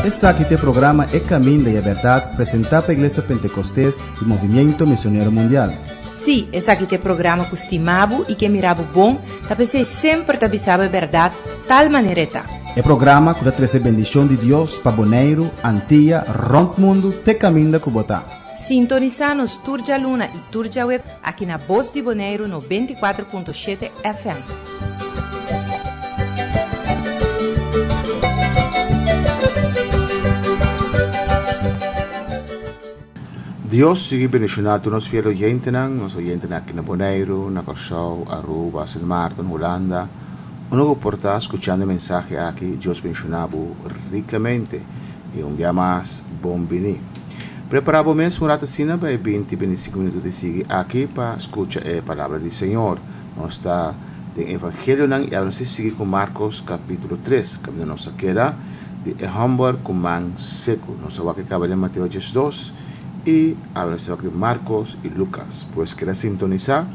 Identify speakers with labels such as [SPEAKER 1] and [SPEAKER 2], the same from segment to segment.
[SPEAKER 1] Esaki ta e programa E Caminda y e Berdad presenta pa Iglesia Pentecostes y Movimiento Misionero Mundial.
[SPEAKER 2] Sí, esaki ta e programa ku stima bo i ke mira bo bon, ta p'esei semper ta bisa bo e bèrdat tal manera e ta.
[SPEAKER 1] E programa ku ta trese bendishon di Dios pa Boneiru, Antia, rònt mundu te kaminda ku bo ta.
[SPEAKER 2] Sintonisá nos tur djaluna i tur djaweb aki na Bos di Boneiru 94.7 FM.
[SPEAKER 3] Dios sigui bendiciona tur nos fiel oyentenan, nos oyentenan aki na Boneiru, na Kòrsou, Aruba, Sint Maarten, Hulanda. Unda ku por ta skuchando e mensahe aki, Dios bendiciona bo rikamente. I un bia mas, bon bini. Prepara bo mes un rato asina pa e binti, bintisinko minuto di sigui aki pa skucha e palabra di Señor. Nos ta den Evangelionan i awe nos ta sigui ku Markos kapitulo tres, kaminda nos a keda di e hòmber ku man seku. Nos a wak e kaba den Mateo 12 i awe nos ta wak den Markos i Lukas. Pues keda sintonisá,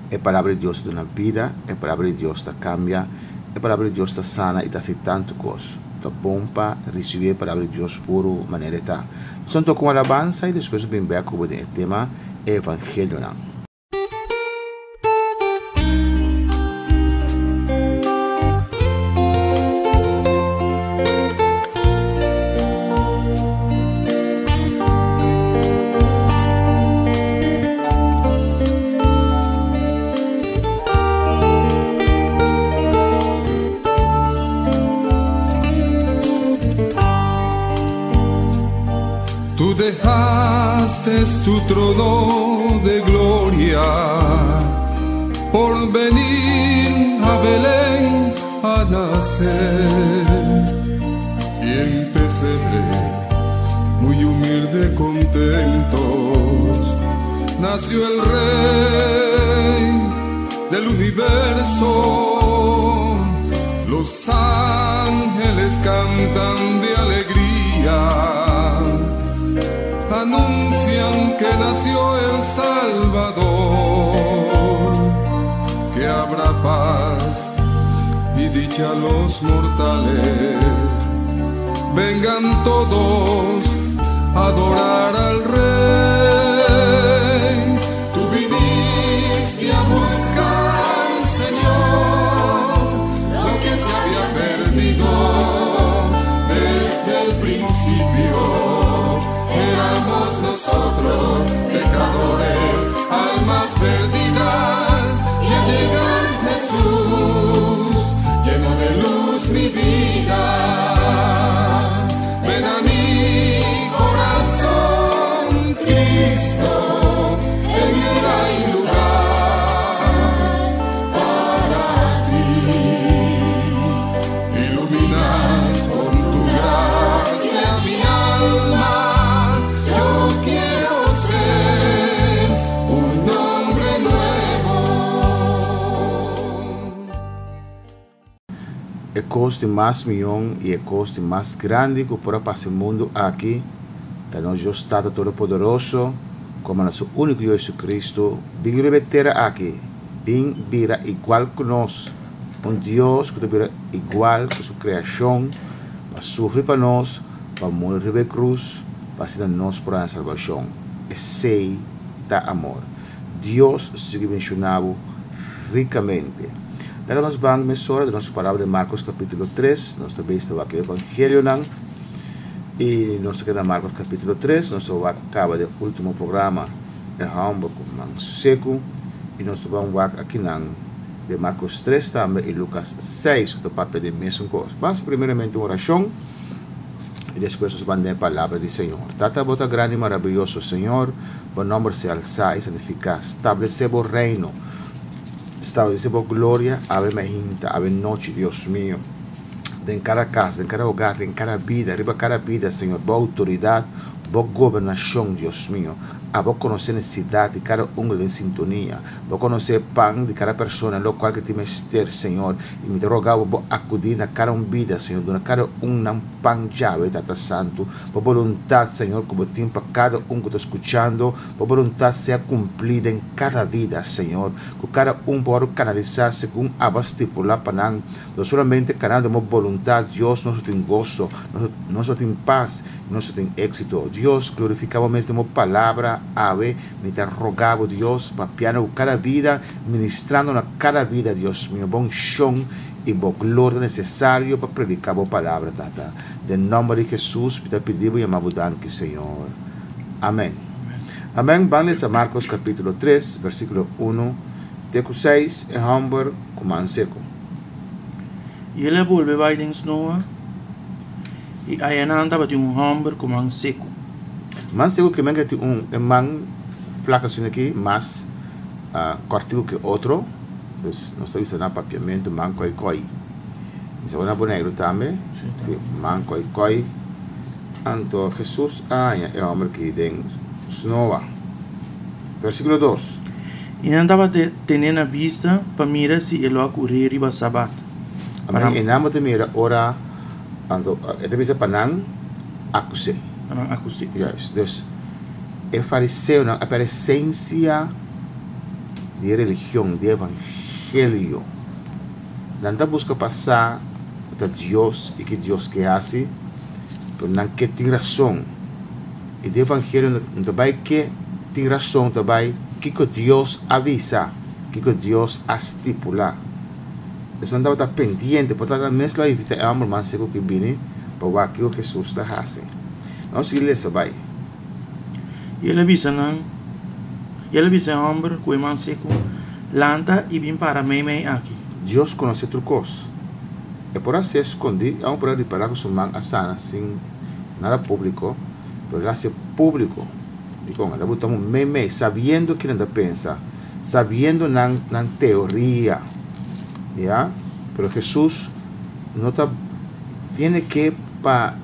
[SPEAKER 3] e palabra di Dios ta duna bida, e palabra di Dios ta kambia, e palabra di Dios ta sana i ta hasi tantu kos. Ta bon pa risibí e palabra di Dios puru manera e ta. Nos a toka un alabansa i despues nos bin bek ku bo den e tema Evangelionan.
[SPEAKER 4] Tú dejaste tu trono de gloria por venir a Belén a nacer. Y en pesebre, muy humilde, contentos, nació el Rey del universo. Los ángeles cantan de alegría, anuncian que nació el Salvador, que habrá paz y dicha a los mortales. Vengan todos a adorar al Rey. Tú viniste a buscar, Señor, lo que se había perdido desde el principio. Éramos nosotros pecadores, almas perdidas, y al llegar Jesús llenó de luz mi vida. Ven a mi corazón, Cristo, en él hay lugar para ti. Iluminas con tu gracia mi alma. Yo quiero ser un hombre nuevo.
[SPEAKER 3] E kos di mas mion i e kos di mas grandi ku por a pasa e mundu aki ta nos Dios Tata Todopoderoso ku a manda su úniko Yu Jesucristo bin riba e tera aki bin bira igual ku nos, un Dios ku ta bira igual ku su kreashon pa sufri pa nos, pa muri riba e krus pa asina nos por haña salbashon. Esei ta amor. Dios sigui bendiciona bo ricamente. Laga nos ban mesora den nos palabra den Marcos capítulo 3. Nos ta bezig ta wak e evangelionan y nos ta keda Marcos capítulo 3. Nos ta wak caba den ultimo programa e homber cu man secu y nos ta ban wak akinan den Marcos 3 tambe y Lucas 6 cu ta papia den mesun cos. Basa primeramente un oracion. Y despues nos ban den e palabra di Señor. Tata, bo ta grandi y maraviyoso, Señor. Bo nomber sea alsá y santificá. Stablece bo reino. Stablece bo gloria awe mainta, awe nochi, Dios mio. Den cada cas, den cada hogar, den cada bida, riba cada bida, Señor, bo autoridad, Bo gobernashon, Dios mio. Abo konosé nesesidat di kada un den sintonia. Bo konosé pan di kada persona, lokual ku tin mester, Señor. I mi ta roga Bo, Bo akudí na kada un bida, Señor. Duna kada un nan pan djawe, Tata Santu. Bo boluntat, Señor, ku Bo tin pa kada un ku ta skuchando, Bo boluntat sea kumplí den kada bida, Señor. Ku kada un por wòrdu kanalisá segun Abo a stipulá pa nan. No solamente kanando Bo boluntat, Dios, nos lo tin goso, nos lo tin pas, i nos lo tin éksito. Dios, glorifiká Bo mes den Bo Palabra awe. Mi ta roga Bo, Dios, papiando ku kada bida, ministrando na kada bida, Dios mio. Bo unshon i Bo gloria ta nesesario pa prediká Bo Palabra, Tata. Den nòmber di Hesus mi ta pidi Bo i yama Bo danki, Señor. Amèn. Amèn. Ban lesa Markos kapítulo 3, versíkulo 1 te ku 6, e hòmber ku man seku.
[SPEAKER 5] I el a bolbe bai den snoa, i ayanan tabatin un hòmber ku man seku.
[SPEAKER 3] Man seku ke men ke tin un e man flak asina aki mas kòrtiku ke otro, dus nos ta bisa na papiamentu man koi koi. Bisa bo na Boneiru tambe? Si, man koi koi. Anto Hesus a haña e hòmber aki den snoa. Versíkulo 2.
[SPEAKER 5] I nan tabata ten'é na bista pa mira si e lo a kur'é riba Sabat.
[SPEAKER 3] Amen. I nan bo ta mira ora anto e ta bisa pa nan akus'é.
[SPEAKER 5] Pa nan akus'é.
[SPEAKER 3] Juist. Dus e fariseonan a pèrdè esensia di e religion, di e evangelio. Nan ta buska pa sa ku ta Dios i ki Dios ke hasi, pero nan ke tin rason. I den evangelio no ta bai ke tin rason, ta bai kiko Dios a bisa, kiko Dios a stipulá. Esnan tabata pendiente, por tanto nan mes lo a invitá e hòmber mas seku ku bini pa wak kiko Hesus ta hasi. Nos sigui lesa bai.
[SPEAKER 5] I el a bisa nan, i el a bisa e hòmber ku e man seku, Lanta i bin para meimei aki.
[SPEAKER 3] Dios konosé tur kos. E por a ser skondí i aun por a ripará ku su man a sana sin nada públiko, pero el a hasié públiko. Dikon? El a buta un meimei, sabiendo kinan ta pensa, sabiendo nan nan teoria. Ya? Pero Hesus no ta tiene ke pa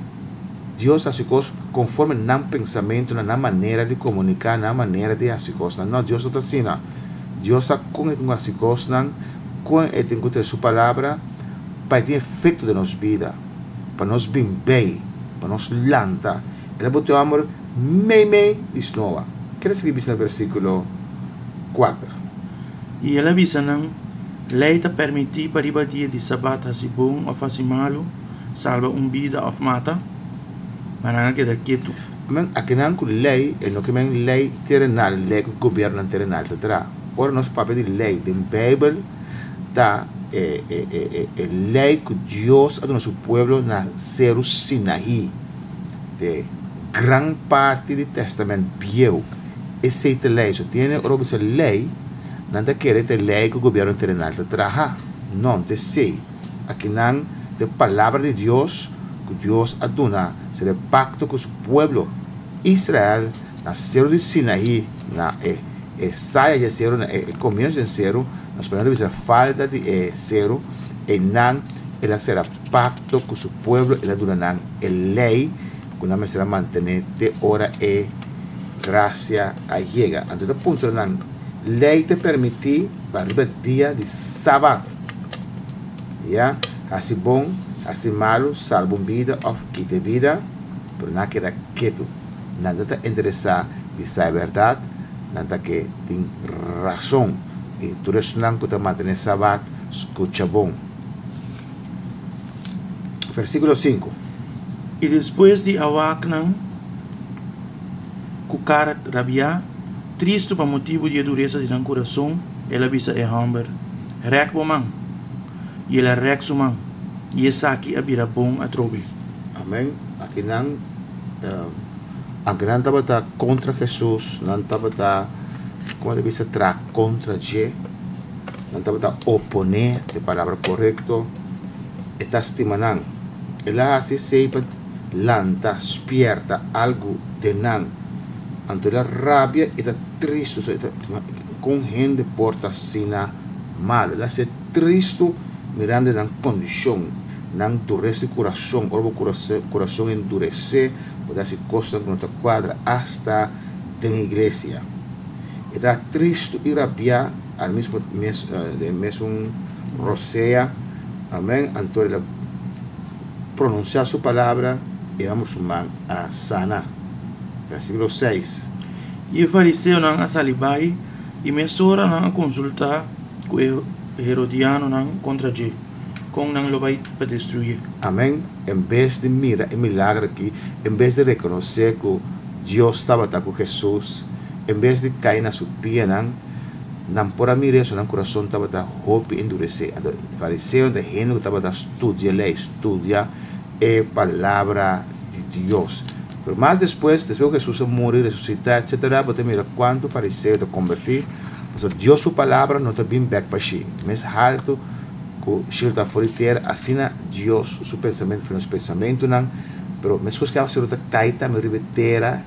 [SPEAKER 3] Dios hasi kos konforme nan pensamentunan, nan manera di komuniká, nan manera di hasi kosnan. No, Dios no ta asina. Dios sa kon e tin ku hasi kosnan, kon e tin ku trae su palabra pa e tin efekto den nos bida, pa nos bin bei, pa nos lanta. El a bota e hòmber meimei di snoa. Keda sigui bisa na versíkulo 4.
[SPEAKER 5] I el a bisa nan, Lei ta permití pa riba dia di sabat hasi bon òf hasi malu, salba un bida òf mata? Ma nan a keda ketu.
[SPEAKER 3] Men akinan ku lei e no ke men lei terenal, lei ku gobiernonan terenal ta traha. Ora nos papia di lei den Beibel ta e e e e e lei ku Dios a duna su pueblo na Seru Sinaí. De gran parti di Testament Bieu esei ta lei. So tiene ora bo bisa lei nan ta kere ta e lei ku gobierno terenal ta traha. No, no ta esei. Akinan ta e palabra di Dios ku Dios a duna ser e pakto ku su pueblo Israel na seru di Sinaí, na e e saya di e seru, na e komienso di e seru, na spañol ta bisa falda di e seru, einan el a sera pakto ku su pueblo, el a duna nan e lei ku nan mester a mantené te ora e grasia a yega. Anto e ta puntra nan, Lei ta permití pa riba dia di Sabat, ya, hasi bon, hasi malu, salba un bida òf kita e bida? Pero nan a keda ketu. Nan no ta interesá di sa e bèrdat, nan ta ke tin rason. I tur esnan ku ta mantené Sabat, skucha bon. Versíkulo 5.
[SPEAKER 5] I despues di a wak nan ku kara rabiá, tristu pa motibu di e duresa di nan kurason, el a bisa e hòmber, Rèk bo man. I el a rèk su man, i esaki a bira bon atrobe.
[SPEAKER 3] Amèn. Aki nan, anke nan tabata kontra Hesus, nan tabata, komo ta bisa, traha kontra dje, nan tabata oponé, ta e palabra korekto, e ta stima nan. El a hasi esei pa lanta, spierta algu den nan. Anto el a rabia i ta tristu, kon hende por ta asina malu? El a ser tristu mirando nan kondishon. Nan duresa di kurason. Ora bo kurason enduresé, bo ta hasi kosnan ku no ta kuadra, asta den iglesia. E ta tristu i rabiá al mismo mes den mesun rosea. Amèn. Anto el a pronunsiá su palabra i e hòmber su man a sana. Versíkulo seis.
[SPEAKER 5] I e fariseonan a sali bai i mesora nan a konsultá ku e herodianonan kontra dje, kon nan lo bai pa destruyé.
[SPEAKER 3] Amèn. En bes di mira e milager aki, en bes di rekonosé ku Dios tabata ku Hesus, en bes di kai na su pianan, nan por a mira eso, nan kurason tabata hopi enduresé. Anto, fariseonan ta hende ku tabata studia lei, studia e Palabra di Dios. Pero mas despues, despues ku Hesus a muri, resusitá, etsetera, bo ta mira kuantu fariseo ta kombertí, pasobra Dios su Palabra no ta bin bèk pa shi. Mes haltu ku shelu ta for di tera, asina Dios su pensamentu for di nos pensamentunan. Pero meskos ku awaseru ta kai tambe riba e tera,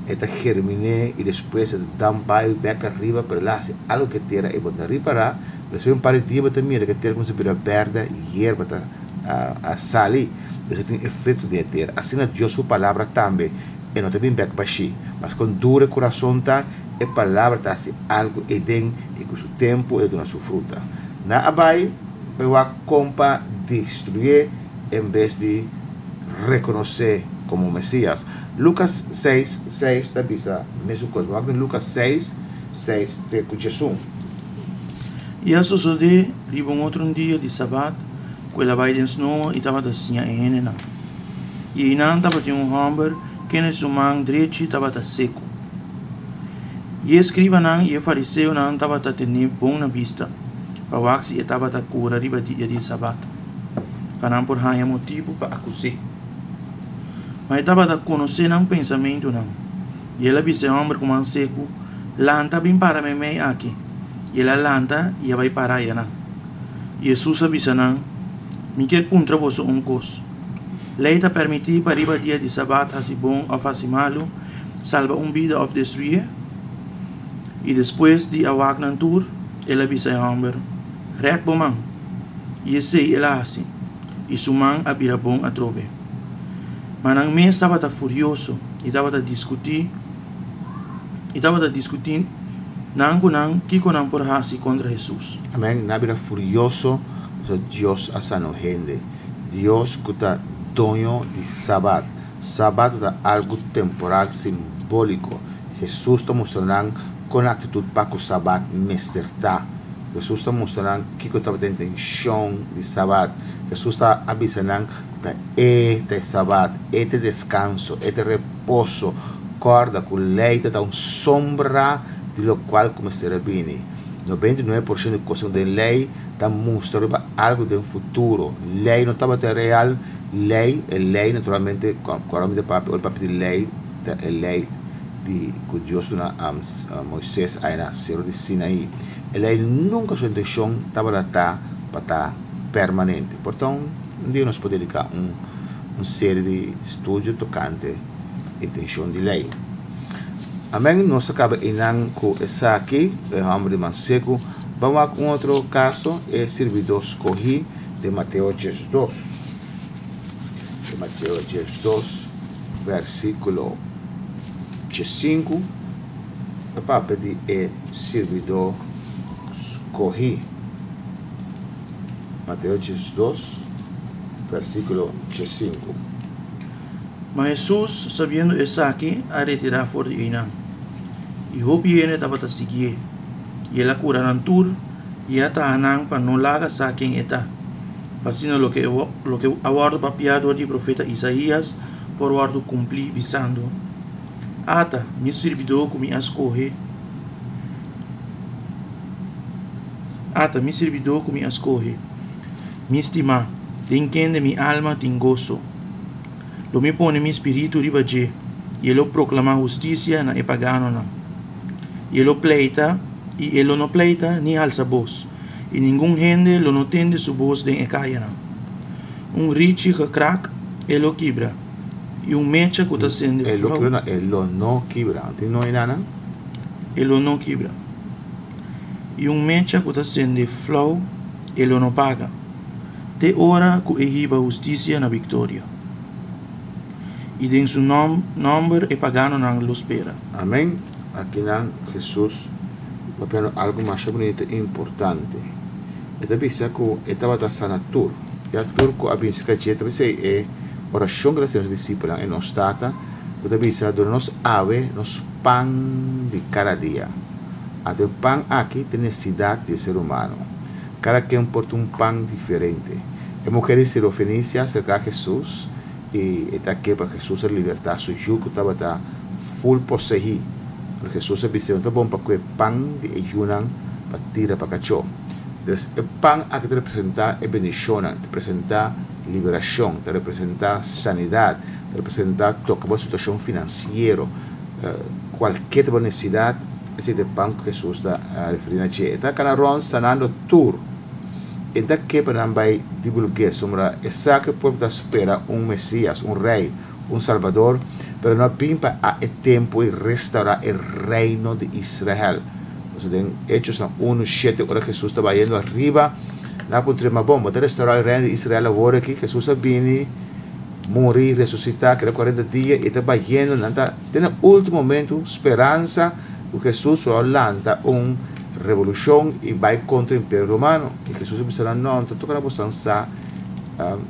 [SPEAKER 3] e ta germiné i despues e ta dan bai bèk ariba, pero el a hasi algu ku e tera i bo ta ripará. Despues un par di dia bo ta mira ku e tera kuminsá bira bèrdè i yerba ta a sali. Esei tin efekto den e tera. Asina Dios su palabra tambe, e no ta bin bèk bashí. Mas kon duru e kurason ta, e palabra ta hasi algu eiden i ku su tempu e ta duna su fruta. Nan a bai pa e wak kon pa destruyé en bes di rekonosé komo Mesías. Lukas seis, seis ta bisa mesun kos. Bo wak den Lukas seis, seis te ku djesun.
[SPEAKER 5] I a sosodé riba un otro dia di sabat ku el a bai den snoa i tabata siña e hendenan. I einan tabatin un hòmber kende su man drechi tabata seku. I e skribanan i e fariseonan tabata ten'é bon na bista pa wak si e tabata kura riba dia di sabat, pa nan por haña motibu pa akus'é. Ma e tabata konosé nan pensamentunan, i el a bisa e hòmber ku man seku, Lanta bin para meimei aki. I el a lanta i a bai para ayanan. Hesus a bisa nan, Mi kier puntra boso un kos. Lei ta permití pa riba dia di sabat hasi bon òf hasi malu, salba un bida òf destruyé? I despues di a wak nan tur, el a bisa e hòmber, Rèk bo man. I esei el a hasi, i su man a bira bon atrobe. Ma nan mes tabata furioso i tabata diskutí i tabata diskutí nan ku nan kiko nan por hasi kontra Hesus.
[SPEAKER 3] Amèn. Nan a bira furioso pasobra Dios a sana un hende. Dios ku ta doño di Sabat. Sabat ta algu temporal simbóliko. Hesus ta mustra nan kon nan aktitut pa ku Sabat mester ta. Hesus ta mustra nan kiko tabata e intenshon di Sabat. Hesus ta a bisa nan ku ta e ta e Sabat, e ta e deskanso, e ta e reposo. Kòrda ku lei ta ta un sombra di lokual ku mester a bini. 99% di kosnan den lei ta mustra riba algu den futuro. Lei no tabata real. Lei, e lei naturalmente, ora mi ta papia, ora mi papia di lei, ta e lei di ku Dios duna Moises ai na Sero di Sinaí. E lei nunka su intenshon tabata ta pa ta permanente. Por ta un dia nos por dediká un un serie di studio tokante intenshon di lei. Amen. Nos a kaba einan ku esaki, e hòmber di man seku. Ban wak un otro kaso, e sirbidó skohí den Mateo 12. Den Mateo 12, versíkulo 15, ta papia di e sirbidó skohí. Mateo 12, versíkulo 15.
[SPEAKER 5] Ma Hesus, sabiendo esaki, a retirá for di einan. I hopi hende tabata siguié, i el a kura nan tur i a taha nan pa no laga sa ken e ta, pa asina loke loke a wòrdu papiá dor di e profeta Isaías por wòrdu kumplí, bisando, Ata, mi sirbidó ku mi a skohe, ata, mi sirbidó ku mi a skohe, mi stimá, den kende mi alma tin goso. Lo mi pone mi spiritu riba dje, i e lo proklamá hustisia na e paganonan. I e lo pleita, i e lo no pleita ni halsa bos, i ningun hende lo no tende su bos den e kayanan. Un richi gekrak e lo kibra, i un mecha ku ta sende
[SPEAKER 3] E lo kibra no, e lo no kibra. Tin no enanan?
[SPEAKER 5] E lo no kibra. I un mecha ku ta sende flou e lo no paga. Te ora ku e hiba hustisia na viktoria. I den su nòmber e paganonan lo spera.
[SPEAKER 3] Amèn. Akinan Hesus papiando algu masha bunita i importante. E ta bisa ku e tabata sana tur. Ya tur ku a bin serka dje ta bisa e orashon ku el a hasi na su disipelnan, e Nos Tata, ku ta bisa, Duna nos awe nos pan di kada dia. Anto e pan aki ta e nesesidat di e ser humano. Kada ken por tin un pan diferente. E muher di Sirofenisia a serká Hesus i e ta ke pa Hesus a libertá su yu ku tabata ful poseí. Pero Hesus a bis'é, No ta bon pa kue pan di e yunan pa tira pa kachó. Dus, e pan aki ta representá e bendishonnan, ta representá liberashon, ta representá sanidat, ta representá toka bo situashon finansiero, kualke ta bo nesesidat. Esei ta e pan ku Hesus ta referí na dje. E ta kana rònt sanando tur. E ta ke pa nan bai divulg'é, sombra e sa ku e pueblo ta spera un Mesias, un rei, un salbador, pero no a bin pa a e tempu ei restaurá e reino di Israel. Pasobra den Hechosnan unu, shete, ora Hesus ta bayendo ariba, nan a puntr'é, Ma bon, bo ta restaurá e reino di Israel awor aki? Hesus a bini, muri, resusitá, keda kuarenta dia, i e ta bayendo, nan ta. Te na ultimo momento speransa ku Hesus lo a lanta un revolushon i bai kontra Imperio Romano. I Hesus a bisa nan, No, no ta toka na bosan sa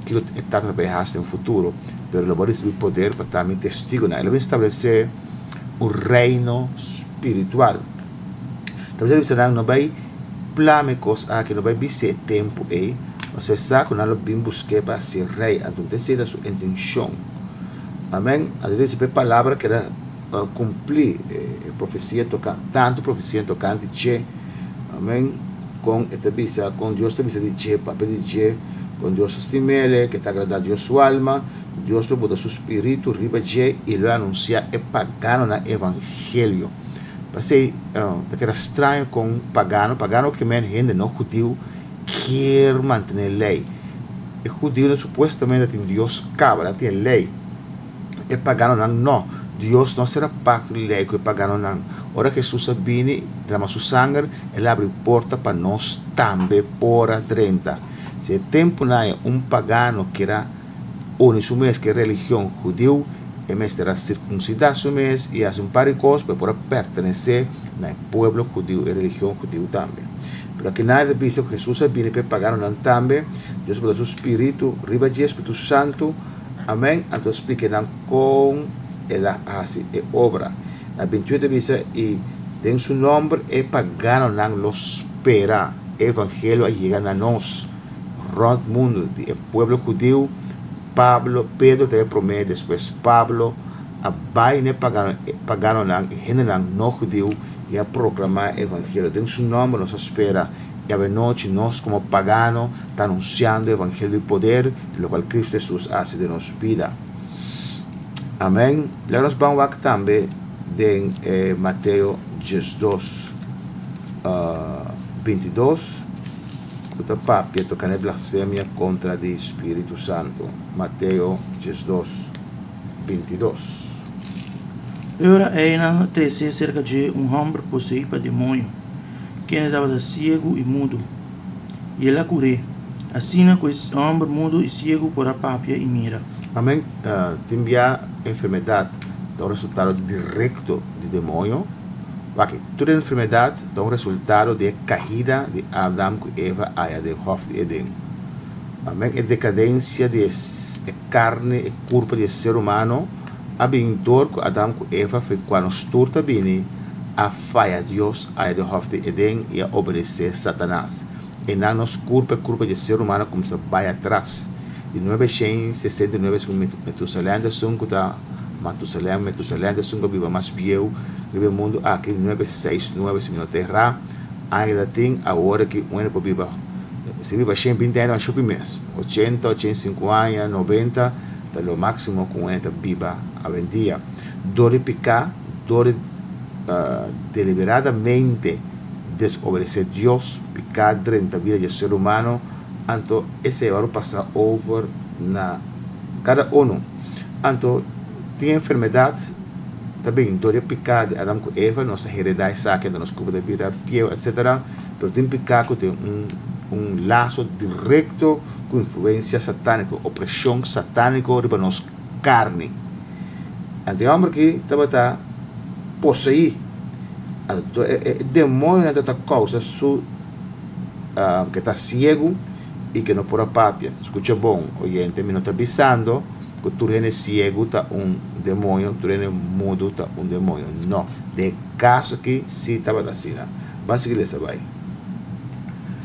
[SPEAKER 3] kiko e Tata ta bai hasi den futuro, pero lo bo risibí poder pa ta mi testigunan. El a bin establesé un reino spiritual. Ta bisa bisa nan, No bai plama e kos aki, no bai bis'é e tempu ei, pasobra e sa ku nan lo bin busk'é pa hasié rei. Anto esei ta su intenshon. Amén. Anto dice pe palabra keda cumpli e profecia toca tanto profecia tocante dje. Amén. Con e ta bisa, con Dios ta bisa di dje, papia di dje, con Dios ta stimele, ke ta agrada Dios su alma, ku Dios lo bota su spiritu riba dje i lo anuncia e paganonan evangelio. Pasey ta keda straño con pagano, pagano ke men hende no hudiu kier mantene ley. E hudiunan supuestamente tin Dios kaba, nan tin e lei. E paganonan no. Dios no a sera pakto di lei ku e paganonan. Ora Hesus a bini, drama su sanger, el a abri porta pa nos tambe por a drenta. Si e tempunan ei un pagano kier a uni su mes ku e religion hudiu, e mester a sirkunsidá su mes i hasi un par di kos pa e por a pertenesé na e pueblo hudiu, e religion hudiu tambe. Pero aki nan e ta bisa ku Hesus a bini pa e paganonan tambe, Dios a pone su spiritu riba dje, Spiritu Santu, amèn, anto a splika nan kon el a hasi e obra. Na bintiun ta bisa, I den su nòmber e paganonan lo spera. E evangelio a yega na nos rònt mundu di e pueblo hudiu, Pablo, Pedro ta e promé, despues Pablo a bai na e paganonan, e hendenan no hudiu, i a proklamá e evangelio. Den su nòmber nos a spera, i awenochi nos komo pagano ta anunsiando e evangelio di poder di lokual Kristu Hesus a hasi den nos bida. Amèn. Laga nos ban wak tambe den Mateo diesdos, bintidos, ku ta papia tokante e blasfemia kontra di Spiritu Santu. Mateo 12, 22.
[SPEAKER 5] E ora ei nan a trese serka dje un hòmber poseí pa demoño, kende tabata siegu i mudu, i el a kur'é, asina ku e hòmber mudu i siegu por a papia i mira.
[SPEAKER 3] Amén. Tin bia enfermedat ta un resultado direkto di demoño. Wak, tur enfermedat ta un resultado di e kahida di Adam ku Eva aya den Hòf di Eden. Amén. E dekadensia di e karni, e kurpa di e ser humano a bin dor ku Adam ku Eva fe kua nos tur ta bini a faya Dios aya den Hòf di Eden i a obedesé Satanas. Einan nos kurpa, e kurpa di e ser humano a kuminsá bai atras. Di 969 segun Metusalèn ta esun ku ta Matusalèn, Metusalèn ta esun ku a biba mas bieu riba e mundu aki, 969 si mi no ta erá, aña ta tin awor aki un hende por biba, si biba 120 aña ta masha hopi mes, 80, 85 aña, 90 ta lo máksimo ku un hende ta biba awendia. Dor di piká, dor di deliberadamente desobedesé Dios, piká drenta bida di e ser humano, Anto esei wòrdu pasa over na kada unu. Anto tin enfermedat ta bin dor di e piká di Adam ku Eva, nos a heredá esaki, anto nos kurpa ta bira pieu etsetera, pero tin piká ku tin un un laso direkto ku influensia satániko, opreshon satániko riba nos karni. Anto e hòmber aki tabata poseí. Anto e demonionan tabata kousa su ke ta siegu i ke no por a papia. Skucha bon, oyente, mi no ta bisando ku tur hende siegu ta un demonio, tur hende mudu ta un demonio. No, den e kaso aki si tabata asina. Ban sigui lesa bai.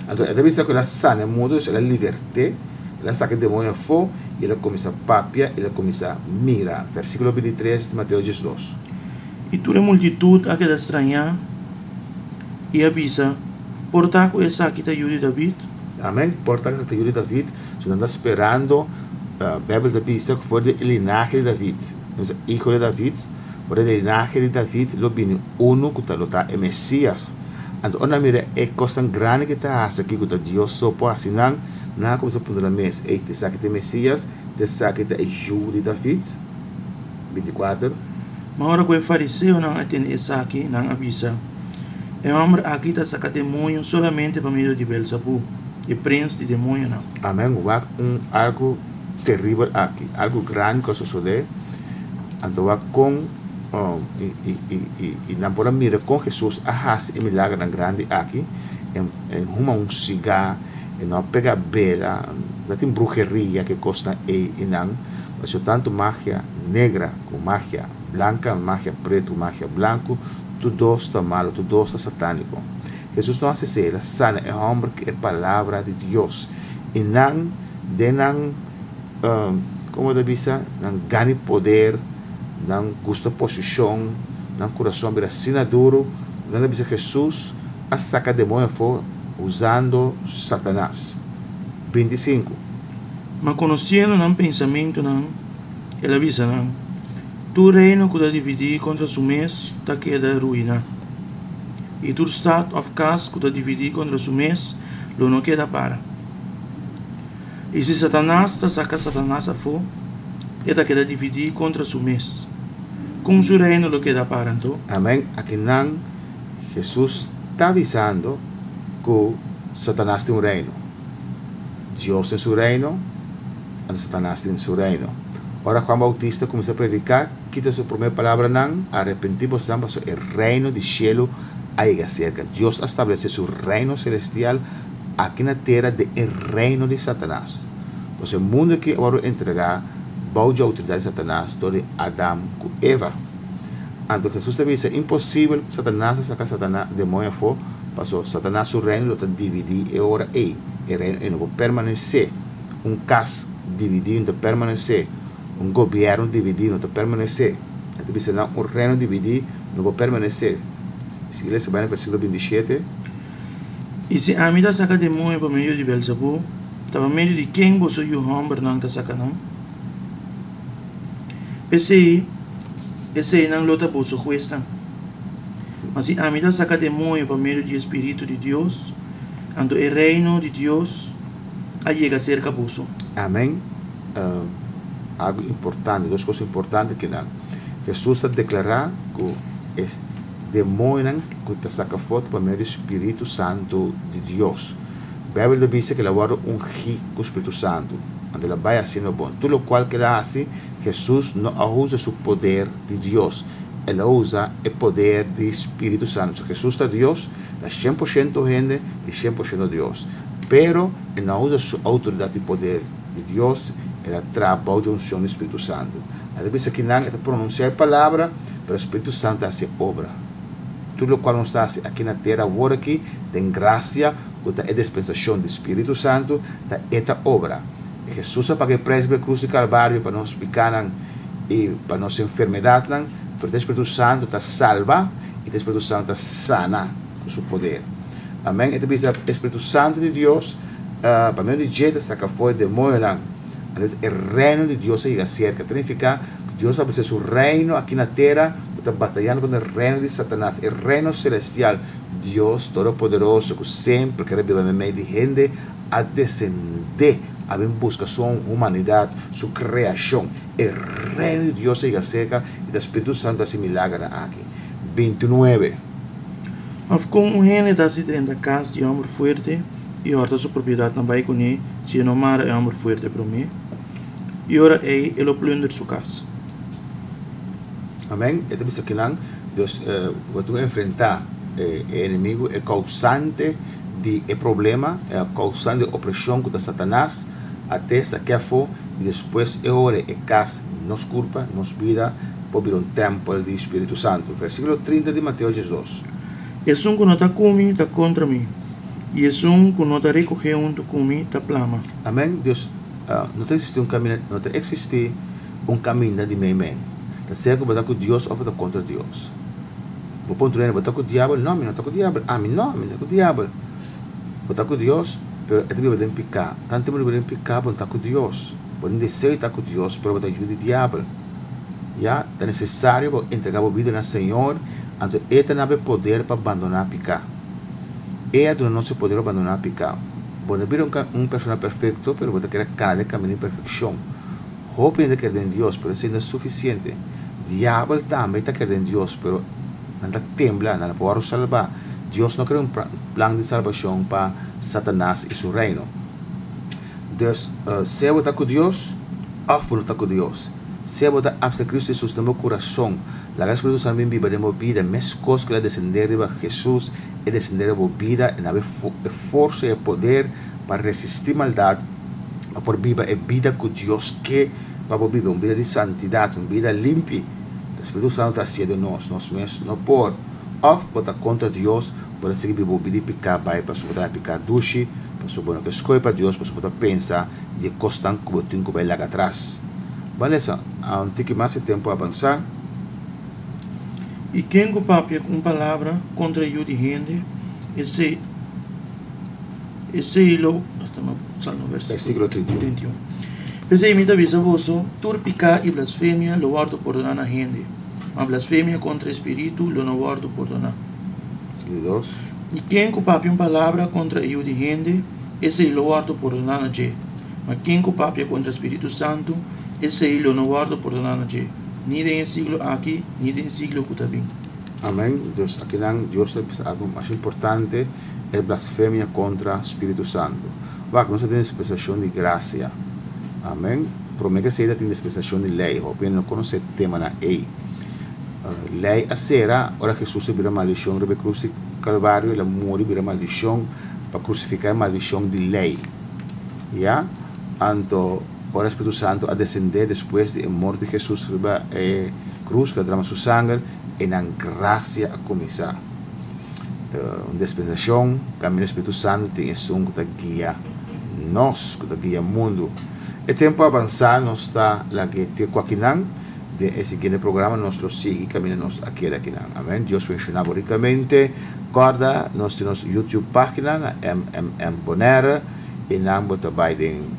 [SPEAKER 3] Anto e ta bisa ku el a sana e mudu, el a libert'é, el a saka e demonio afó i el a kuminsá papia, el a kuminsá mira. Versíkulo 23 di Mateo 12.
[SPEAKER 5] I tur e multitut a keda strañá i a bisa, Por ta ku esaki ta yu di David?
[SPEAKER 3] Amèn. Por ta ku esaki ta yu di David. So nan ta sperando, Beibel ta bisa ku for di e linahe di David, hijo di David, for di e linahe di David lo bini unu ku ta lo ta e Mesias. Anto ora nan mira e kosnan grandi ku e ta hasi aki ku ta Dios so por hasi nan, nan a kuminsá puntra nan mes, Ey, ta esaki ta e Mesias? Ta esaki ta e yu di David? 24.
[SPEAKER 5] Ma ora ku e fariseonan a tende esaki, nan a bisa, E hòmber aki ta saka demoño solamente pa medio di Belzabú, e prens di demoñonan.
[SPEAKER 3] Amen. Wak un algu teribel aki, algu grandi ku a sosodé. Anto wak kon i nan por a mira kon Hesus a hasi e milagernan grandi aki, e huma un sigá, e no a pega bela, no tin bruheria ke kosnan ei i nan, pasobra tantu magia negra ku magia blanka, magia pretu ku magia blanku, tur dos ta malu, tur dos ta satániko. Hesus no hasi esei, el a sana e hòmber ku e palabra di Dios. I nan den nan, komo ta bisa, nan gana poder, nan gusta posishon, nan kurason a bira asina duru, nan ta bisa Hesus a saka demoño afó usando Satanas. 25.
[SPEAKER 5] Ma konosiendo nan pensamentunan, el a bisa nan, Tur reino ku ta dividí kontra su mes ta keda ruiná, i tur stat òf kas ku ta dividí kontra su mes lo no keda para. I si Satanas ta saka Satanas afó, e ta keda dividí kontra su mes. Kon su reino lo keda para anto?
[SPEAKER 3] Amèn. Akinan Hesus ta bisando ku Satanas tin un reino. Dios tin su reino, anto Satanas tin su reino. Ora Juan Bautista kuminsá prediká, kita su promé palabranan, Arepentí bosan pasobra e reino di shelu a yega serka. Dios a stablesé su reino selestial aki na tera den e reino di Satanas. Pasobra e mundu aki a wòrdu entregá bou dje outoridat di Satanas dor di Adam ku Eva. Anto Hesus ta bisa, Imposibel ku Satanas ta saka Satanas, demoño afó, pasobra Satanas su reino lo ta dividí e ora ei. E reino ei no por permanesé. Un kas dividí no ta permanesé. Un gobièrnu dividí no ta permanesé. E ta bisa nan, un reino dividí no por permanesé. Sigui lesa bai na versíkulo 27.
[SPEAKER 5] I si ami ta saka demoño pa medio di Belzebú, ta pa medio di ken boso yu hòmbernan ta saka nan? P'esei, eseinan lo ta boso huesnan. Ma si ami ta saka demoño pa medio di e spiritu di Dios, anto e Reino di Dios a yega serka boso.
[SPEAKER 3] Amen. Algu importante, dos kos importante kinan. Hesus a deklará ku e demoñonan ku ta saka afó ta pa medio di spiritu santu di Dios. Beibel ta bisa ku el a wòrdu ungí ku spiritu santu. Anto el a bai hasiendo bon. Tur lokual ku el a hasi, Hesus no a usa su poder di Dios. El a usa e poder di spiritu santu. So Hesus ta Dios, ta 100% hende i 100% Dios. Pero e no a usa su outoridat i poder di Dios, el a traha bou di unshon di spiritu santu. A ta bisa kinan e ta pronunsiá e palabra, pero spiritu santu ta hasi e obra. Tur lokual nos ta hasi aki na tera awor aki, den grasia, ku ta e dispensashon di Spiritu Santu, ta e ta obra. Hesus a paga e preis riba e krus di Kalvario pa nos pikanan i pa nos enfermedatnan, pero ta e Spiritu Santu ta salba i ta e Spiritu Santu ta sana ku su poder. Amen. E ta bisa e Spiritu Santu di Dios pa medio di dje ta saka afó e demonionan. Entonces e reino di Dios a yega serka. Ta nifiká ku Dios a ofresé su reino aki na tera ku ta batayando kontra e reino di Satanas, e reino selestial. Dios Todopoderoso ku semper kere biba meimei di hende a desendé a bin buska su humanidat, su kreashon. E Reino di Dios a yega serka i ta Spiritu Santu a hasi milagernan aki. 29.
[SPEAKER 5] Òf kon un hende ta hasi drenta kas di hòmber fuerte i hòrta su propiedatnan bai kuné si e no mara e hòmber fuerte promé? I ora ei e lo plùnder su kas.
[SPEAKER 3] Amèn. E ta bisa kinan, Dus, bo tin ku enfrentá e enemigu, e kousante di e problema, e kousante di e opreshon ku ta Satanas, at'é sak'é afó i despues e ora e kas, nos kurpa, nos bida, por bira un tèmpel di Spiritu Santu. Versíkulo 30 di Mateo 12.
[SPEAKER 5] Esun ku no ta ku mi ta kontra mi, i esun ku no ta rekohé huntu ku mi ta plama.
[SPEAKER 3] Amèn. Dios, no ta eksistí un kaminda, no ta eksistí un kaminda di meimei. Ta sea ku bo ta ku Dios òf bo ta kontra Dios. Bo por puntra hende, bo ta ku diabel? No, mi no ta ku diabel. Ami no, mi no ta ku diabel. Bo ta ku Dios, pero e ta biba den piká. Tantu bo ta biba den piká, bo no ta ku Dios. Bo tin deseo di ta ku Dios, pero bo ta yu di diabel. Ya, ta nesesario bo entregá bo bida na Señor, anto E ta na bo e poder pa bandoná piká. E a duna nos e poder pa bandoná piká. Bo no bira un persona perfekto, pero bo ta keda kana den kaminda di perfekshon. Hopi hende kere den Dios, pero esei no ta sufisiente. Diabel tambe ta kere den Dios, pero nan ta tembla, nan no por wòrdu salbá. Dios no krea un plan di salbashon pa Satanas i su reino. Dus, sea bo ta ku Dios òf bo no ta ku Dios, sea bo ta apsa Kristu Hesus den bo kurason, laga e Spiritu Santu bin biba den bo bida, meskos ku el a desendé riba Hesus, e desendé riba bo bida, e na bo e forsa i e poder pa resistí maldat, pa por biba e bida ku Dios ke pa bo biba, un bida di santidat, un bida limpi. E Spiritu Santu ta hasié den nos, nos mes no por. Òf bo ta kontra Dios, bo ta sigui biba bo bida di piká bai pasobra bo ta haña piká dushi, pasobra bo no ke skohe pa Dios, pasobra bo ta pensa di e kosnan ku bo tin ku bai laga atras. Ban lesa un tiki mas e tempu a avansá.
[SPEAKER 5] I ken ku papia ku un palabra kontra Yu di hende, esei esei lo
[SPEAKER 3] Versíkulo 31.
[SPEAKER 5] P'esei mi ta bisa boso, tur piká i blasfemia lo wòrdu pordoná na hende, ma blasfemia kontra e spiritu lo no wòrdu pordoná.
[SPEAKER 3] 32.
[SPEAKER 5] I ken ku papia un palabra kontra e Yu di hende, esei lo wòrdu pordoná na dje, ma ken ku papia kontra spiritu santu, esei lo no wòrdu pordoná na dje, ni den e siglo aki, ni den e siglo ku ta bin.
[SPEAKER 3] Amèn. Dus akinan Dios ta bisa algu mas importante, e blasfemia kontra spiritu santu. Wak, nos ta den dispensashon di grasia. Amèn. Promé ku esei ta tin dispensashon di lei. Hopi hende no konosé e temanan ei. Lei a sera ora Hesus a bira maldishon riba e krus di Kalvario, el a muri bira maldishon pa krusifiká e maldishon di lei. Ya? Anto ora Spiritu Santu a desendé despues di e morto di Hesus riba e krus, ku a drama su sanger, e nan grasia a kuminsá. Un dispensashon kaminda Spiritu Santu tin esun ku ta guia nos, ku ta guia mundu. E tempu a avansá, nos ta laga te ku akinan. Den e siguiente programa nos lo sigui kaminda nos a keda akinan. Amen. Dios benshoná bo rikamente. Kòrda nos tin nos YouTube página na MMM Bonaire i nan bo ta bai den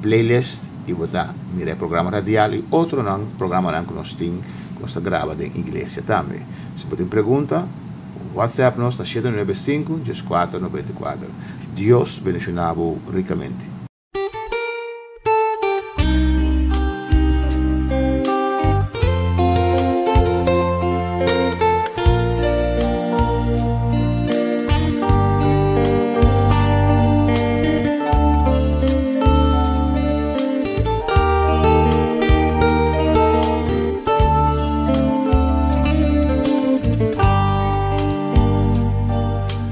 [SPEAKER 3] playlist i bo ta mira e programa radial i otronan programanan ku nos tin ku nos ta graba den iglesia tambe. Si bo tin pregunta, WhatsApp nos na 795 14 94. Dios bendiciona bo ricamente.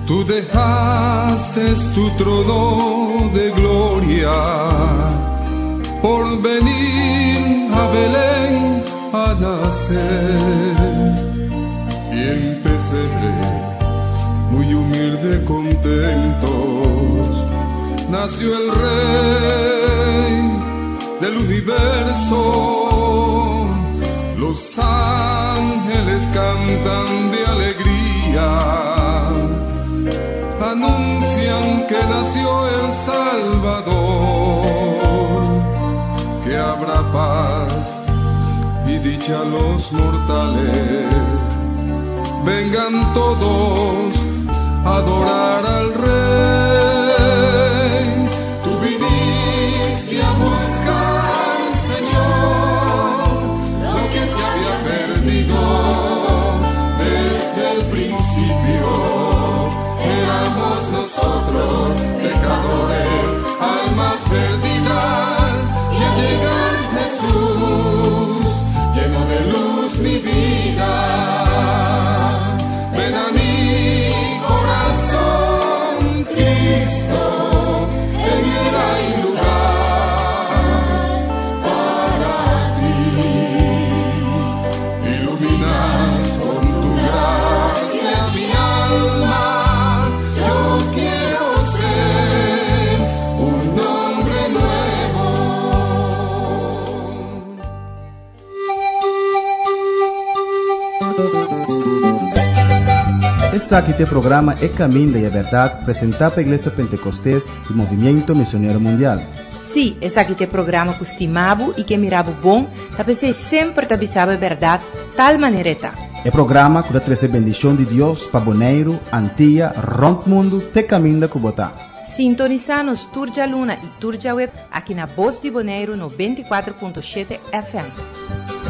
[SPEAKER 4] Tú dejaste tu trono de gloria por venir a Belén a nacer. Y en pesebre, muy humilde, contentos, nació el Rey del universo. Los ángeles cantan de alegría, anuncian que nació el Salvador, que habrá paz y dicha a los mortales. Vengan todos a adorar al Rey. Tú viniste a buscar, Señor, lo que se había perdido desde el principio. Éramos nosotros pecadores.
[SPEAKER 1] Esaki ta e programa E Caminda y e Berdad presenta pa Iglesia Pentecostes y Movimiento Misionero Mundial.
[SPEAKER 2] Sí, esaki ta e programa ku stima bo i ke mira bo bon, ta p'esei semper ta bisa bo e bèrdat tal manera e ta.
[SPEAKER 1] E programa ku ta trese bendishon di Dios pa Boneiru, Antia, rònt mundu te kaminda ku bo ta.
[SPEAKER 2] Sintonisá nos tur djaluna i tur djaweb aki na Bos di Boneiru 94.7 FM.